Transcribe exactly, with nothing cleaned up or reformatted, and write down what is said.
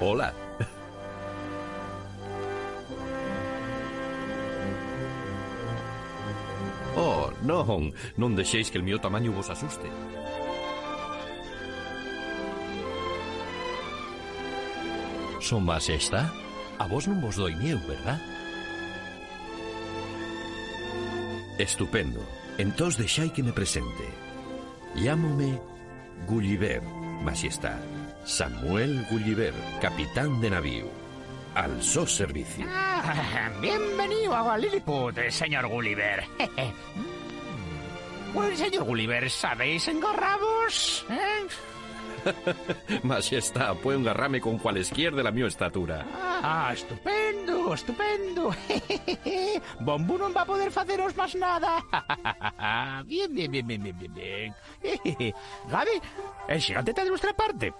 Hola. Oh, non, non dexéis que'l mio tamañu vos asuste. So Maxestá, a vos nun vos doi mieu, ¿verdá? Estupendo. Entós dexái que me presente. Llámome Gulliver, Maxestá. Samuel Gulliver, capitán de navíu. Al so serviciu. Ah, bienveníu a Lilliput, señor Gulliver. Pues, señor Gulliver, ¿sabéis engarravos? ¿Eh? Maxestá, puedo engarrame con cualesquier de la mio estatura. Ah, estupendo, estupendo. Bombú non va a poder faceros más nada. Bien, bien, bien, bien, bien, bien, bien. Gaby, el xigante ta de vuestra parte.